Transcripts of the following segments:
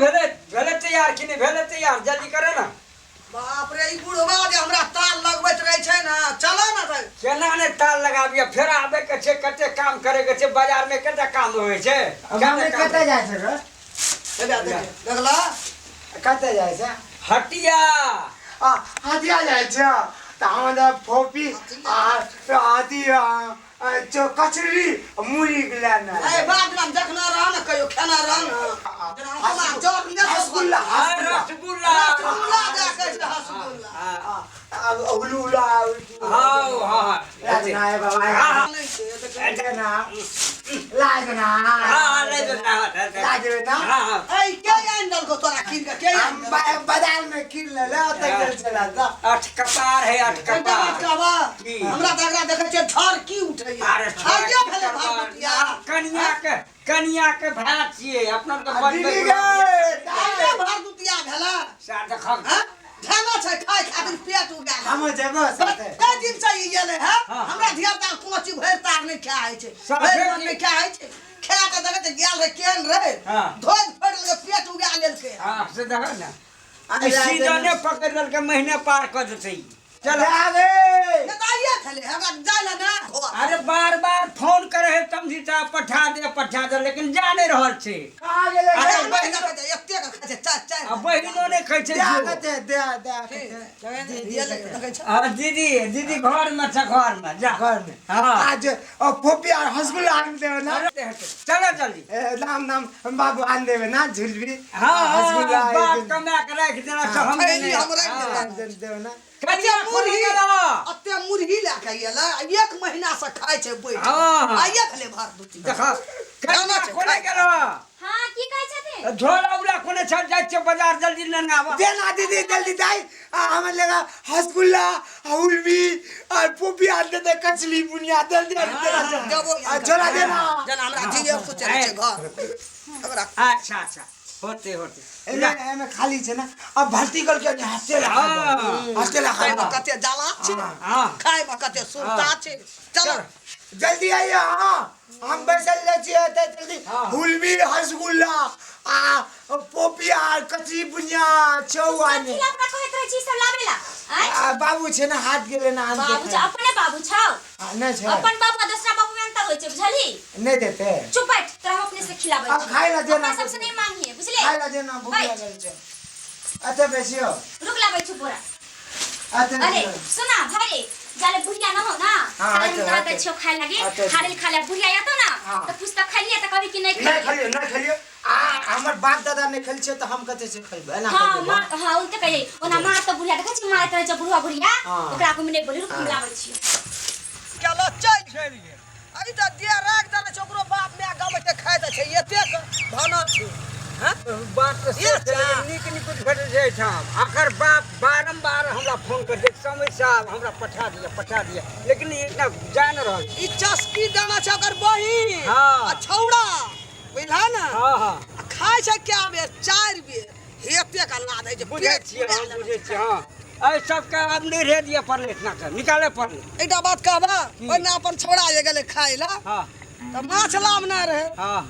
भेलै भेलै तैयार कि नहि भेलै तैयार जल्दी करे ना बाप रे ई बुढ़वा जे हमरा ताल लगबैत रहै छै ने चलो ने तऽ केना नहि ताल लगाबियै फेर आबै के छै कते काम करे के छै बाजार में कते काम होइ छै मम्मी कतऽ जाइ छै रे हे देख देखला कतऽ जाइ छै हटिया आ हटिया जाइ छै तऽ हमरा फोपी आ अथी कचरी मुरही लेना ए बाद में देखना रह ने कहियो खेना रह ने जेना हमरा जर नहि रसगुल्ला रसगुल्ला रसगुल्ला दए कहै छै रसगुल्ला उलू उला हाँ हाँ लाजना है बाबा हाँ। नहि छै देखै लाजना लाजना हाँ ले देना लाजबे ना हाँ हाँ ए के आनि देलको तोरा कीन के के हम बाजार में कीन ले ले ओतऽ गेल छला तऽ अठ कपार है अठ एकटा बात कपार कहबा की? हमरा तऽ एकरा देखै छियै झड़ की उठैया अरे आइये भेलै भरदुतिया कनिया के भाय छियै अपना के दीदी बनबै गे आइये भरदुतिया भेलै सा देखक हँ ढेला छै खाय खातिर पेट उगा हम जेबो साथे कई दिन से ई एलै है हाँ। हमरा धिया पुता कोनो चीज भरि तार नहि खाय होइ छै साफे भरि मन की? नहि खाय होइ छै खा के देखै छै गेल रहै केहन रहै हाँ। धोइ फोड़ि लेलकै पेट उगा लेलकै हाँ से देख ना आ सीजने पकड़ लेलकै महीने पार कऽ देतै ई। चल आवे नहि तऽ आइये खेलै हमरा जाय लए ना घर अरे बार बार फोन करे है समझी साहब पठा दे पठा दे लेकिन जा नहीं रहल छै कहाँ गेलै अरे अरे बहिनो देखै छै एतेक खाइ छै चारि चारि आ बहिनो नहि खाइ छै दे जीओ। कते दे दे कते दीदी देखै छै आ दीदी दीदी घर में छै घर में जा घर में हाँ आज फोपी और रसगुल्ला आन देवे ना अरे चलो जल्दी ए, नाम नाम बाबू आन देवे ना झुलबी हाँ रसगुल्ला हाँ बाप कमा के राख देना छै हम थैली नहीं। हम राखि हाँ। देना। आन देवे ना कनिया मुरही मुरही गेलो अते मुरही लए के एलै आ एक महीना से खाइ छै बैठ हाँ। आइये खेलै भर दू देख कनिया छै, कोने खाइ। गेलो हाँ की कहै छथिन झोला उला कोने छल जाइ छै बाजार जल्दी लेने आबऽ देना दीदी जल्दी जाई आ हमर लेगा रसगुल्ला उलबी और फोपी आन देते कचली बुनिया जल्दी आन देना देबो आ झोला देना जेना हमरा धिये पुते छै घर ओकरा अच्छा अच्छा होते होते एमे एमे खाली छै ना अब भर्ती कर के हंसते ला हाँ। हंसते ला खाय में कते जाला छै हाँ खाय में कते सुरता छै चलो जल्दी आइए हाँ हम बैसल ले छियै तऽ जल्दी हाँ। हुलबी रसगुल्ला आ पोपी आ कचरी बुनिया छौ आने कथी ला ओकरा कहैत रहै छी सब लाबे ला आँय आ बाबू छै ना हाथ गेलै ना आन बाबू के छौ अपने बाबू छौ आ, नहि छै अपन बाबू आ दोसरा बाबू में अंतर होइ छै बुझलही नहि देते चुप बैठ तोरा हम अपने से खिलाबै अब छी खाय ला देना अपना सबसे नहीं मांगिए बुझले खाय ला देना भूख बैठ। लागल छै अच्छा बेसियो रुक लाबै छी बोरा अच्छा अरे सुना भाई रे जाले बुढ़िया न हो ना हाँ, सारे अच्छा, हम तोरा अच्छा। दै छियौ खाय लागी अच्छा, अच्छा। हारेल खा ले बुढ़िया आतो ना हाँ। तऽ पूछता खाइए तऽ कहबी कि नहीं नहि खाइए खेलियो नहि खेलियो आ हमर बाप दादा नहि खेल छै तऽ हम कते से खेलबै एना हाँ खेलबै मार हाँ उनते कहिए ओना मार तऽ बुढ़िया देखै छी मारैत रहै छै बुढ़वा बुढ़िया हाँ। ओकरा आगू में नहीं बोली रुक हम लाबै छियौ चलो चल चलि गेल अभी तऽ जे राख देने छै ओकरो बाप माय गबै छै खाइ छै एतेक भाना छै हँ बात तऽ से ये छै, लेकिन नीक निकुत भेटै छै एहिठाम आखर बाप बारम्बार हमरा फोन करै छै समय साहब हमरा पठा दिअ पठा दिअ लेकिन ई इतना जा नहि रहल छै ई चस्की देने छै ओकर बहिन हाँ। आ छौड़ा बुझला ने हाँ हाँ आ खाइ छै कए बेर चारि बेर एतेक लाद होइ छै बुझै पेट छियै फुला हम लेने बुझै छै। छियै हाँ एहि सबके आब नहि रह दिअ पड़लै इतना के निकाले पड़लै एकटा बात कहबा की? ओहिना अपन छौड़ा जे गेलै खाय लए हाँ तऽ माछ लाबने रहै हाँ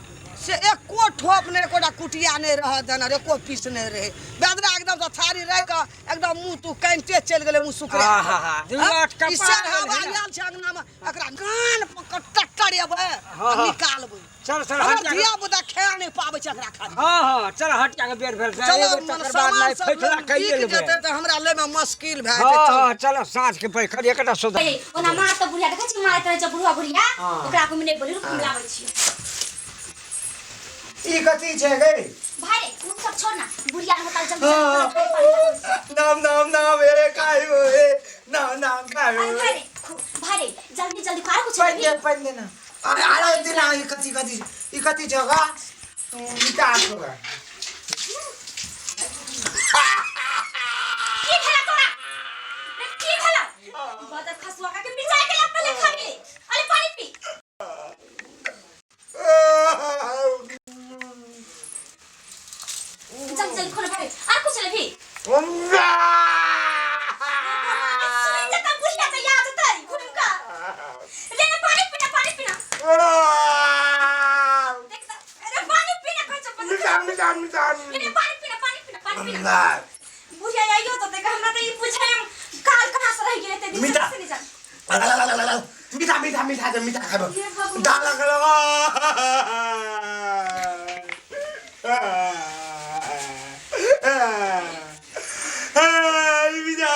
से एको ठोप नहि एकोटा कुटिया नहि रहऽ देने रहै एको पीस नहि रहै बेदरा एकदम से थारी राखि कऽ एकदम मुँह तू कानिते चलि गेलै मुँह सुखरे हाँ हाँ हाँ दू आठ ई कपार सरहबा भेलै ने। आयल छै अंगनामे एकरा कान पकड़ टट्टरेबै हाँ, आ हाँ। निकालबै चल चल हमर हट जा धिया पुता खा नहि पाबै छै एकरा खाली हाँ हाँ चल हट जा के बेर भेल छै चलो एगो मन तकर बाद सामान नहि सब फैसला बिक कैये लेबै जेतै तऽ हमरा लैमे मुश्किल भए हाँ जेतै चल हाँ चलो साँझ के पैखर एकटा सौदा कहिए ओना मार तऽ बुढ़िया देखै छी मारैत रहै छै बुढ़वा बुढ़िया हाँ। ओकरा आगू में नहीं बोली रुक हम लाबै छियौ ई कथी छै गे भाई रे उ सब छोड़ ना बुढ़िया न होता जल्दी जल्दी खाइ पानी नाम नाम नाम ए खाइबो ए नाम नाम खाइबो अरे भाई रे भाई रे जल्दी जल्दी खा कुछ पानि दे पानि दे ना अरे अरे दिना ई कथी कथी ई कथी छौ गा मिटा छौ गा की भेला तोरा रे की भेला बदर खसुआ का के मिर्चाई के लपले खाबी अरे पानी पी जल्दी जल्दी खोलो भाई आ कुछ लेबी सुन जका बुढ़िया के याद तै घुम का रे पानी पीना पानी पीना देख त अरे पानी पीना कहै छ मिटा मिटा मीठा ले पानी पीना, पानी पीना, पानी पीना। बुढ़िया आइयो तो देख, हमरा त ई पूछे हम काल कहाँ से रह गेलै ते दिन मीठा। से नहीं जान। मीठा मीठा मीठा दे, मीठा खाबो। हे भगवान। डाला लगा। मीठा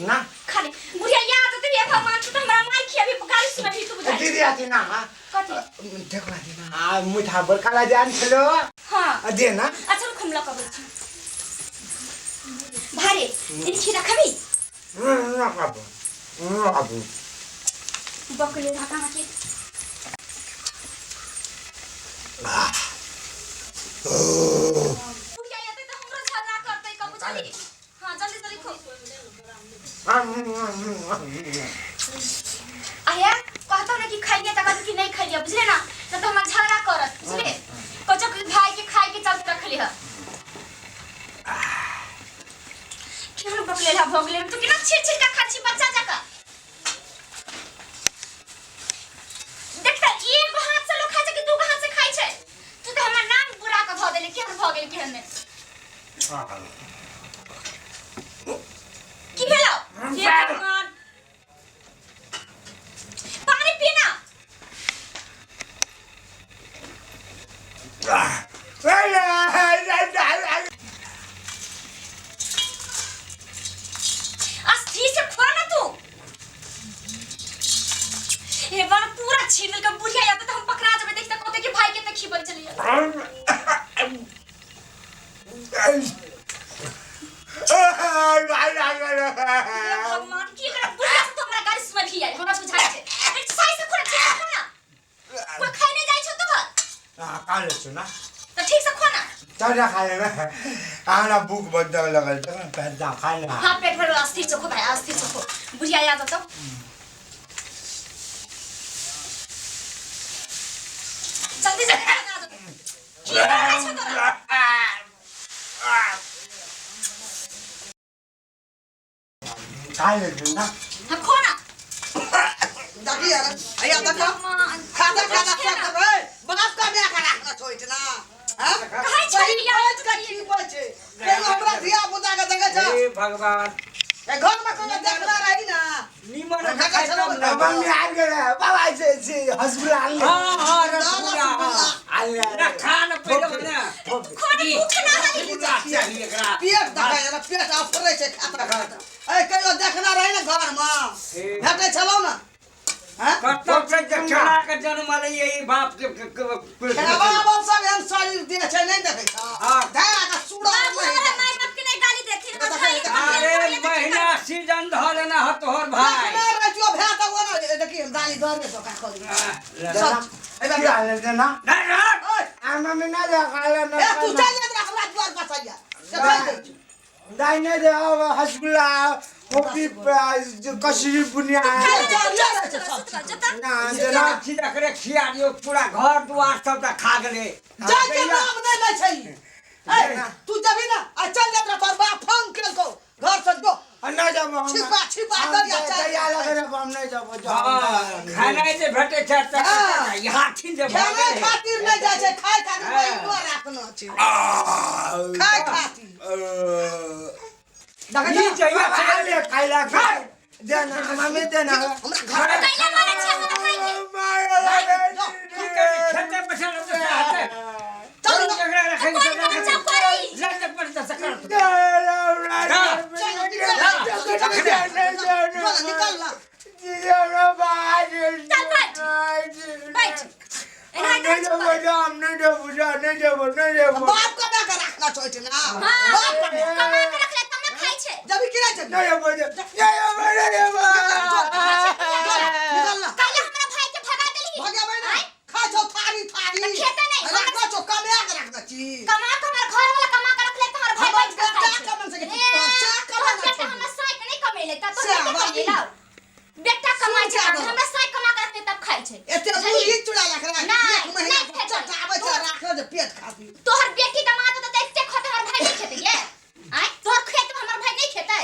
ना खाली बुढ़िया याद तो ये भगवान, तू तो हमरा मार खियाबी, गाली सुनबी तू बुझाई। दीदी आती ना। कथी? देखो आती ना, आ मीठा बड़का जान छलो। हाँ। दे ना। अच्छा रुक, हम लकबै छी। भारे ई खीरा खाबी? ना खाबो, ना खाबो। बकले ढाका के बुढ़िया एतै तऽ हमरो झगड़ा करतै क बुझली। हाँ जल्दी जल्दी खो। आया कहतो ना कि खाइए त कहतो कि नहीं खाइए, बुझले ना? न त हमरा झगड़ा करत, बुझले? कहतो कि भाई के खाए के चलते रखली ह। केहन बकले ला भऽ गेलै तू, केना छीर छीर के खाइ छी बच्चा जकाँ। देख त एगो हाथ से लोग खाइ छै कि दूगो हाथ से खाइ छै? तू त हमर नाम बुरा के धऽ देले। केहन भऽ गेल केहन नहि। की भेलौ? हे भगवान, पानी पीना। अस्थिर से खो ना तू। हे बन पूरा छीन लेलकै। बुढ़िया आयत त हम पकड़ा जेबै। देख त कहतै कि भाई के त खिबै चलिए। हे भगवान, की एकरा बुढ़िया से तो हमरा गाली सुनबही आइ, हमरा बुझाइ छै। अरे सही से खो ना, ठीक से खो ना। कोई खाइ नहि जाइ छौ तोहर? ना। त ठीक से खो ना। तोरा खाए हमरा भूख बड्ड लगल छ, पेट खाए ना। हाँ पेट भर, अस्थिर से खो भाई, अस्थिर से खो। बुढ़िया आयत त जल्दी जल्दी खा ना। की करै छौ तोरा? खाए ना। हाँ खो ना। देखी यार, हैया देखा। खाता खाता सब करबै, बाप का बियाह करा के छोड़ ना। हां, कहै छै यार। का की बोल छै? केनो हमरा धिया पुता के देखै छ? हे भगवान। ए घर में कोनो देखला रही ना। निमन देखै खाइ छलौ तब ना। मम्मी आ गेलै बाबा से से हसगुल्ला आनले। हाँ हाँ, रसगुल्ला। आनले। ना खा ना पहिले ना। खो ना, भूख ना हली। रसगुल्ला चाही एकरा। पेट देखै ना, पेट अफरै छै खाता खाता। ए कहियो देखना रही ना घर में? भेटै छलौ ना? हां, कतौ से खेला के जन्म लै ई बाप के। खेलावा बल सब एहन शरीर दे छै, नहीं देखै छ? हाँ। धैरा के सूड़ा बाबू नहीं। हमरा माय बाप के नहीं गाली देथिन, हमर भाई के। अरे महीना सीजन धऽ लेना ह तोहर भाई। देखना रही छौ भए त ओ ना। देखी, हम दाली दरे धोखा कर हाँ, सब। ए की बाबा आनले दे ना। ना, ना। ओए। आ मम्मी ना दे खाए ना। ए तू चल जा, हमरा द्वार बसैया से कहि दै छी। दाइ नै दे, अब हसगुल्ला कॉफी कसरी बुनिया। ना दे ना। सीधा करे खिया दियौ, पूरा घर दुआर सब खा गेलै। जा के नाम नहि लै छै ई। ए तू जबी ना आ चल जा, तोर बाप फोन केलको घर से जो। ना जब हम छिपा छिपा दरिया चल। दया लगे रे, हम नहीं जब। हाँ, खेनाइ जे भेटै छै तऽ हाँ। यहाँ छिन जे भऽ खेनाइ गेलै। खातिर नहि जाइ छै, खाय खातिर हाँ। राखना छै, खाय खातिर। देखै ई छ? जहिया से खाइला खाइ दे ना मम्मी, दे ना। हमरा घर कैला मारै छै हमरा भाई के? की करै, खेते बैठल रहतै से हेतै? चल। जकरा रखै कोन के बच्चा करी? लग पड़तै से करत। चल निकल, चल निकल ना। चल बैठ बैठ, एना करै छै बाप के बे के राखना छै ना। हाँ बाप के बे। कमा के रखले तब ना खाइ छै। जबी किरा जबी निकल ना। कैला हमरा भाई के भगा देलही? भगेबै ना। आँय? खाइ छौ थारी थारी। तऽ खेतै नहि। राखना छौ, कमाए के राखना छी। कमा के हमर घर वाला कमा के रखले तऽ हमर भाई हमर बैठ के बेटा खाइ छै। कमा सकै छै। ए, से कमा तोहर ना बेटा छोड़ी। हमरा साइ के नहि कमेले त तोहर से बेटा बाबी। कमेलौ। बेटा कमाइ छै, सुन जा। हमरा साइ कमा के रखले तब खाइ छै। एते बुझलिही? मुरही चूड़ा लख राख। नहि, एक महीना नहि खेतै। चटाबै छै राखल जे पेट खातिर। तोहर बेटी दमाद होतै तऽ एते खेतै, हमर भाई नहि खेतै ये? आँय, तोहर खेत हमर भाई नहि खेतै?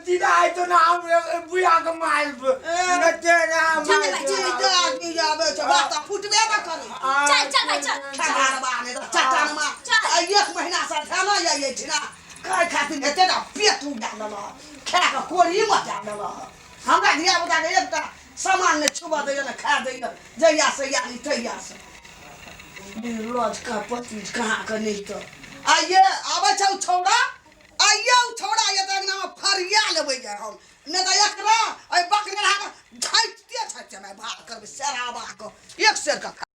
दीदा तो ना हम बुआ के मारब न तेरा चल भाई, चल। जीते आदमी जे आबै छै बात तऽ फुटबे ने करै चल चल भाई चल खेहारबा नहि तऽ चट्टानमा चल। आ एक महीना से ध्यान आइ एहिठिना खाय खातिर एते ने पेट उगा देलक खाए कऽ कोरी मचा देलक हमरा धिया पुताके एकटा सामान नहि छुबऽ दैए ने खाए दैए जहिया से आयल तहिया से निर्लज का पति कहाँ के नहि तऽ आइए आबै छै ओ छौड़ा आइए ओ छौड़ा ये तऽ अंगनामे फरिया लेबै जे हम नहि तऽ एकरा एहि बकरे झाँटिते झाँटिते भात करबै सेराबा कऽ एक सेर कऽ।